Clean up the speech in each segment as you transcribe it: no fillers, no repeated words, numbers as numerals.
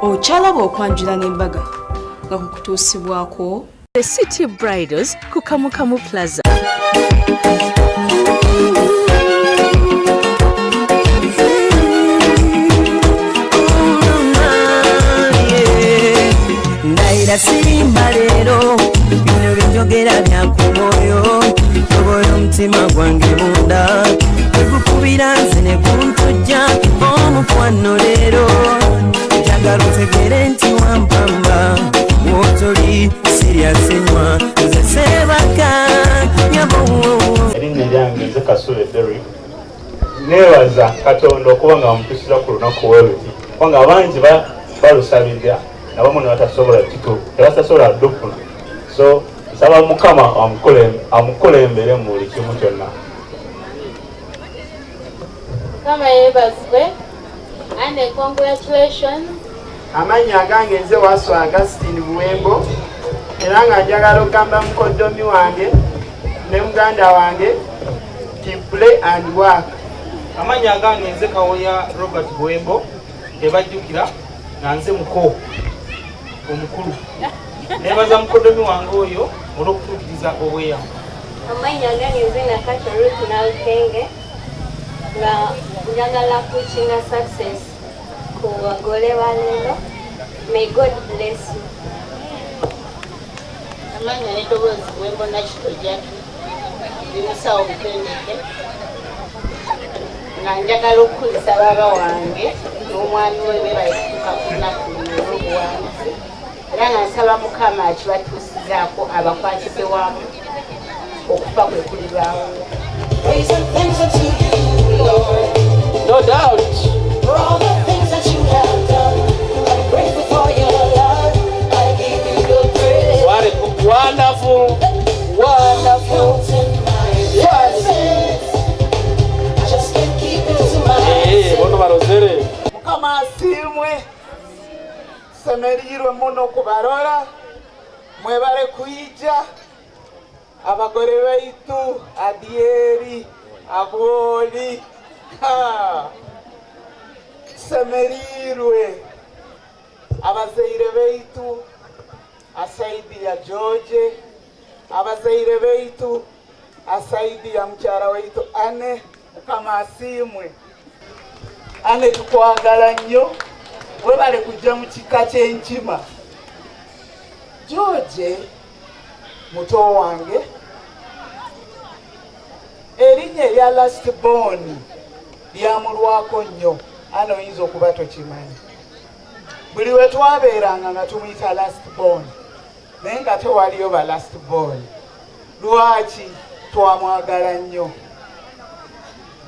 Okyalaba okwanjula n'embaga nga kukutuusibwako The City Bridals ku Kamukamu Plaza. Ndayira sirimba leero, bino byenjogera bya ku mwoyo. Tobola omutima gwange munda tegukubira nze ne guntujja omukwano. Leero njagala otegere nti wampamba, wotoli siryasenywa, nze sebaka nyabo. Erinnya lyange nze Kasule Derrick. Neebaza Katonda okuba nga bamutusiza ku lunaku weluti, kubanga abangi balusabirira nabamu ne batasobola kitu, tebatasobola dufuna. So nsaba Mukama amukulembere mu buli kimu kyonna. Mukama yeebazibwe and congratulations. Amannya agange nze Waswa Augustine Buwembo, era nga njagala okugamba mukoddomi wange ne muganda wange ti play and work. Amannya agange nze Kawoya Robert Buwembo, tebajjukira nga nze muko omukulu. Nebaza mukoddomi wange oyo olw'okutuukiriza obweyamu. Amannya agange nze Nakato Ruth Nalukenge, nga njagala kukinga success ku bagole ba leero. May God bless you. Amannya n'eddoboozi Buwembo Nakito Jackie, ndi musawo mutendeke, nga njagala okukulisa baaba wange n'omwami we beebale kutuuka ku lunaku luno olw'obuwanguzi, era nga nsaba Mukama akibatuusizaako, abakwatize wamu okufa kwe kulibaawo. Praise and thanks unto you, Lord. No doubt. For all the things that you have done. I'm grateful for your love. I give you the praise. What a wonderful, wonderful. Counting my blessings. I just can't keep it to myself. Eh, bono barozere. Mukama asiimwe. Semereirwe muno kubarora, mwebale kwija abagore baitu Adyeri Abwoli. Ha! Semereirwe abazaire baitu asaidi ya George, abazaire baitu asaidi ya mukyara waitu Ane. Mukama asiimwe. Ane, tukwagala nnyo, webale kujja mu kika ky'enkima. George muto wange, erinnya erya last born lyamulwako nnyo. Ana, oyinza okuba tokimanyi, buli we twabeeranga nga tumuyita last born, naye nga tewaliyo ba last born. Lwaki? Twamwagala nnyo.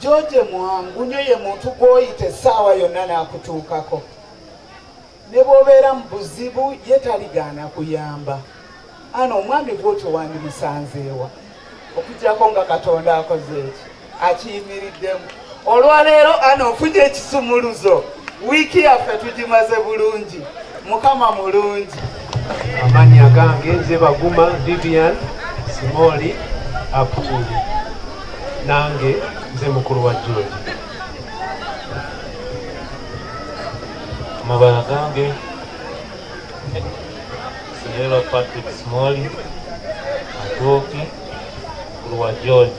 George mwangu nnyo, ye muntu gw'oyita essaawa yonna n'akutuukako, ne bw'obeera mu buzibu ye taligaana kuyamba. Ana, omwami bwotyo wandimusanzeewa okuggyako nga Katonda akoze eki akiyimiriddemu? Olwaleero ana ofunye ekisumuluzo, wiiki yaffe tugimaze bulungi. Mukama mulungi. Amannya gange nze Baguma Vivian Simoli Apuuli, nange nze mukulu wa George. Amabala gange Sirero Patrick Smoli Atooki, mukulu wa George.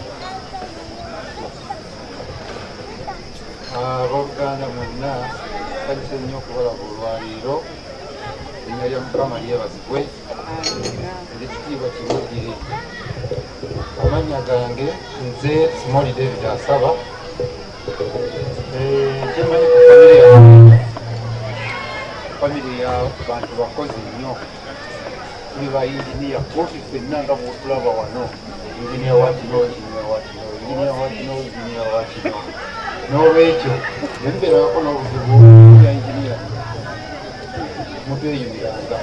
Abooluganda mwenna, nsanyuse nnyo okubalaba olwaleero. Erinnya lya Mukama lyebazibwe era ekitiibwa kimuddire. Amannya gange nze Simoli David Asaba. Kyemmanyi ku famire yange, famire ya bantu bakozi nnyo. Tuli ba inginiya kumpi ffenna nga bwotulaba wano, inginiya wa kino, inginiya wa kino, inginiya wa kino, inginiya wa kino. N'olwekyo nembeerako n'obuzibu bya inginiya, mutweyuniranga.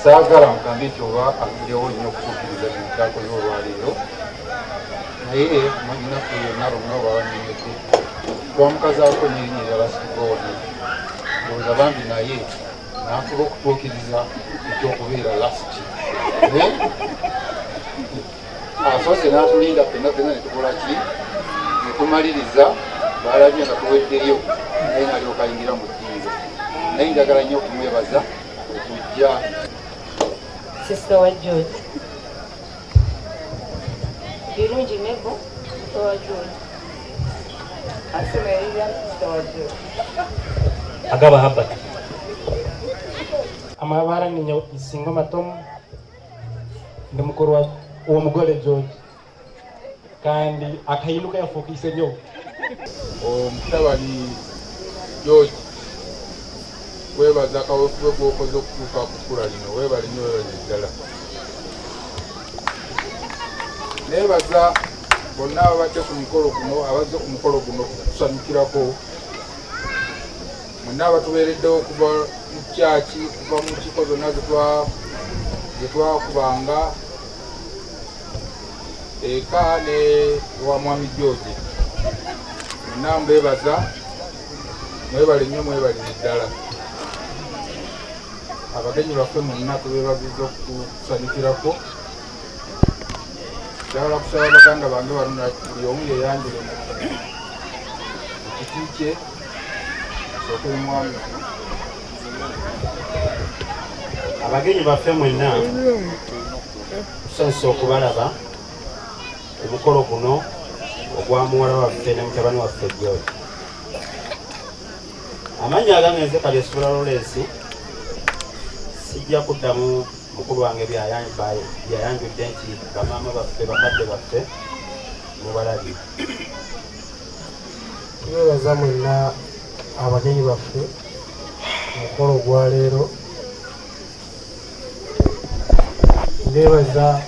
Saagala mugambe nti oba alumirewo nnyo okutuukiriza bino kyakoze olwaleero, naye mwannyinaffe yonna lonna oba wannyonnyodde, twamukazaako n'erinnya erya last born. Ndowooza bambi naye n'afuba okutuukiriza ekyokubeera last. Asoose n'atulinda ffenna ffenna ne tukola ki, ne tumaliriza, balabye nga tuweddeyo, naye n'alyoka ayingira mu ddiiro. Naye njagala nnyo okumwebaza okujja. Sister wa George. Birungi Mebo, muto wa George. Asima Lilian, sister wa George. Agaba Herbert. Amabara ni Isingoma Tom, ndi mukuru wa uwo mugore George, kandi akayinuka yafuukise nnyo. Omutabani George, weebaza kaweefube gw'okoze okutuuka ku kkula lino, weebale nnyo, weebale ddala. Neebaza bonna ababadde ku mukolo guno, abazze ku mukolo guno okutusanyukirako, mwenna abatubeereddewo okuva mu kyaki, okuva mu nkiiko zonna ze twakubanga eka ne wa Mwami George. Mwenna mbeebaza, mwebale nnyo, mwebalire ddala. Abagenyi baffe mwenna tubeebazizza okutusanyukirako. Njagala kusaba baganda bange bano buli omu yeeyanjule mu kiti kye, asooke ne mwami ono. Abagenyi baffe mwenna tusanyuse okubalaba ku mukolo guno ogwa muwala waffe ne mutabani waffe George. Amannya agange nze Kalyesubula Lawrence, sijja kuddamu mukulu wange byayanjudde nti bamaama baffe, bakadde baffe mubalabye. Twebaza mwenna abagenyi baffe mukolo gwa leero. Ndebaza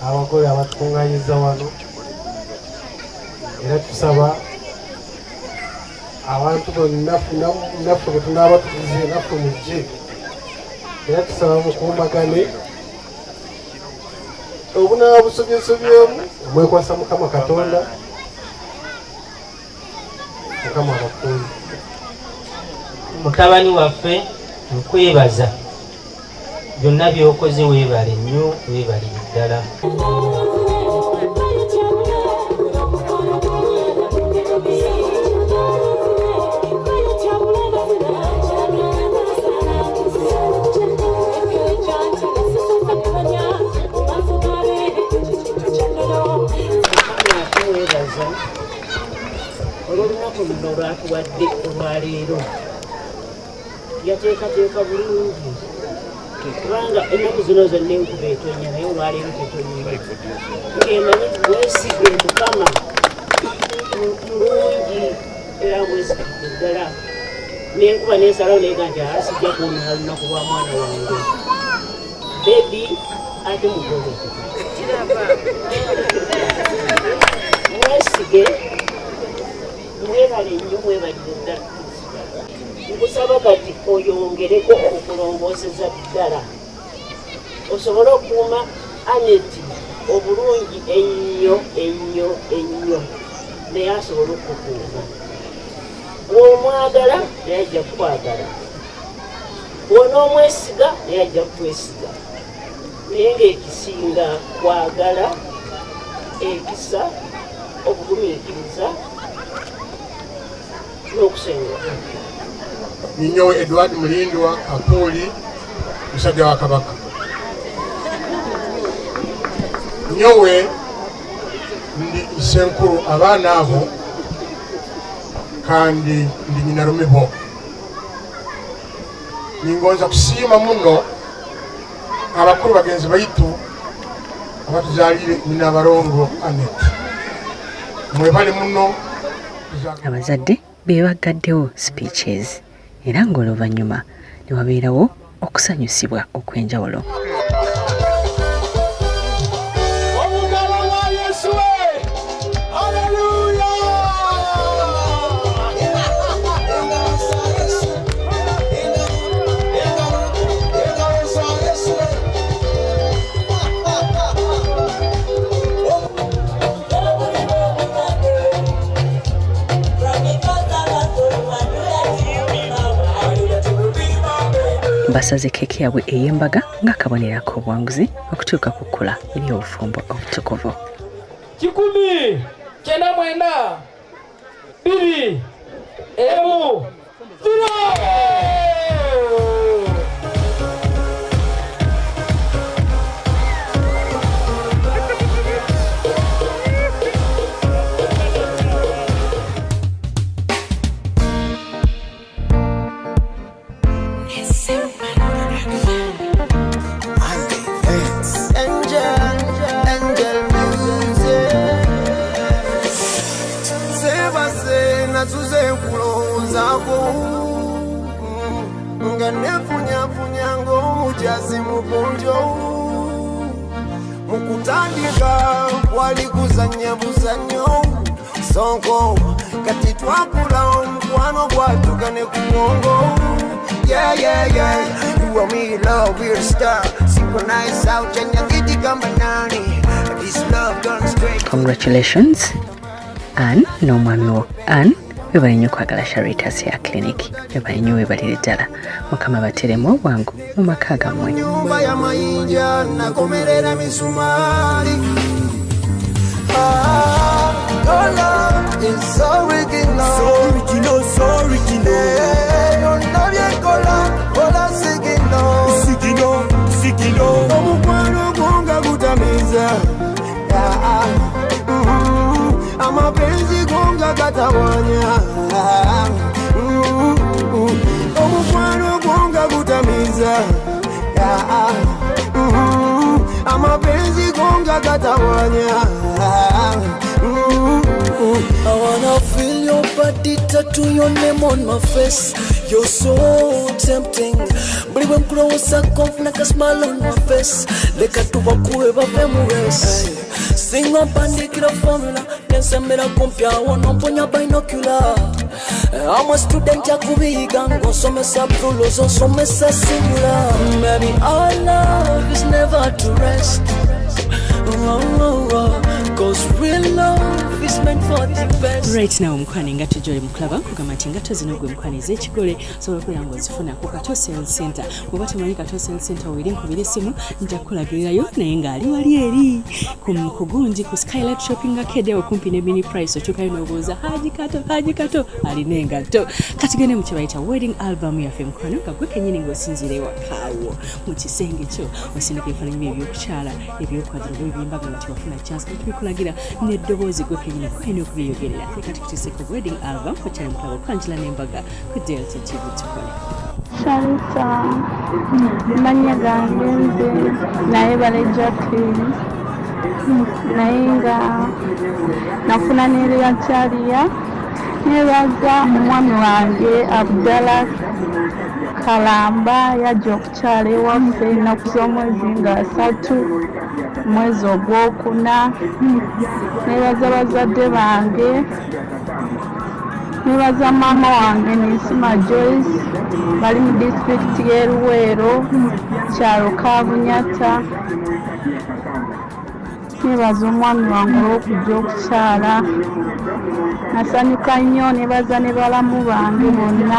abagole abatukuŋŋaanyiza wano, era tusaba abantu bonna naffe bwe tunaaba tukuze naffe mujje, era tusaba mukuumagane, obunaaba busobyesobyemu mwekwasa Mukama Katonda. Mukama abakuume. Mutabani waffe, nkwebaza byonna by'okoze, weebale nnyo, weebalire ddala. Mukama akwebaza olw'olunaku luno olwatuwadde olwaleero. Yateekateeka bulungi, kubanga ennaku zino zonna enkuba etonnya, naye olwaleero tetonnya. Ng'emanyi weesige Mukama mulungi era mwesigidde ddala. N'enkuba n'esalawo neega nti sijja kwonoona lunaku lwa mwana wange. Bebi ate mugole. Mwesige, mwebale nnyo, mwebalire ddala. Nkusaba kati oyongereko okulongooseza ddala, osobole okukuuma Aneti obulungi ennyo ennyo ennyo, naye asobole okukuuma. Bw'omwagala naye ajja kukwagala, bw'onoomwesiga naye ajja kukwesiga, naye ng'ekisinga kwagala, ekisa, obugumiikiriza n'okusonyiwa. Ninyowe Edward Mulindwa Apuuli, musajja wa Kabaka. Nyowe ndi isenkuru abaana abo, kandi ndi nyina rumibo. Ningonza kusiima muno abakulu bagenzi baitu abatuzaalire nyina abalongo Anet. Mwebale muno. Abazadde be baggaddewo speeches, era ng'oluvannyuma ne wabeerawo okusanyusibwa okw'enjawulo. Omugabo gwa Yesu we! Haleluya! Basaze keeki yaabwe ey'embaga ng'akabonero ak'obuwanguzi okutuuka ku kkula eri obufumbo obutukuvu. 199 2 1 0. Nga nefunyafunya ng'omujazi mu bunjo. Mu kutandika wali kuzannya buzannyo. Sonko kati twakula omukwano gwatuka ne ku bwongo. Yeah, yeah, yeah. You and me, love, we're a star. Synchronize out, chanyagiti kamba nani. This love gone straight. Congratulations Ann n'omwami wo. Ann, webale nnyo okwagala Sharitas ya Clinic, webale nnyo, webalire ddala. Mukama bateremu obwangu mu maka gammwe. Nyumba ya mayinja nakomerera misumaali. Ah, your love is so original. So original, so original. Eh, byonna byenkola kola signal. Signal, signal. Omukwano gwo nga gutamiiza. Ah, amapenzi go nga gatawanya. Ah, omukwano gwo nga gutamiiza. Ah, amapenzi go nga gatawanya. Ah, I wanna feel your body, tattoo your name on my face. You're so tempting. Buli bwe nkulowoozaako nfuna ka smile on my face. Leka tubakuwe bave mu race. Singa mpandikira formula, nensembera kumpi awo nomponya binocular. I'm a student yakubiga ng'onsomesa plurals, onsomesa singular. Maybe our love is never to rest. Oh. 'Cause real love is meant for the best. Right now, omukwano, engatto gyoli mukulaba, nkugamba nti engatto zino gwe mukwano ez'ekigole osobola okubeera ng'ozifuna ku Kato Sales Center. Bw'oba tomanyi Kato Sales Center weeri, nkubira essimu, nja kukulagirirayo, naye ng'ali wali eri ku gundi ku Skylight Shopping Arcade awo kumpi ne Mini Price. Otuukayo n'obuuza Haji Kato. Haji Kato alina engatto. Katugende mu kye bayita wedding album yaffe, mukwano, nga gwe kennyini ng'osinziira ewakaawo mu kisenge kyo osindika ebifaananyi byo ebyokukyala, ebyokwajula oba ebyembaga nga tewafuna chance, tubikulagira n'eddoboozi gwe kennyini kwena okubyeyogerera. Leka tukutuuseko wedding album okyali mukulaba Okwanjula n'Embaga ku Delta TV. Tukole. Sharita, mannya gange nze naye bale Jacqueline, naye nga nafuna nereyakyaliya. Nebaza omwami wange Abdala Kalamba, yajja okukyala ewaffe ennaku z'omwezi nga 3, mwezi ogwokuna. Nebaza bazadde bange, nebaza maama wange Ninsima Joyce, bali mu disitulikiti y'e Luweero, kyalo Kabunyata. Nebaza omwami wange olw'okujja okukyala, nasanyuka nnyo. Nebaza ne balamu bange bonna.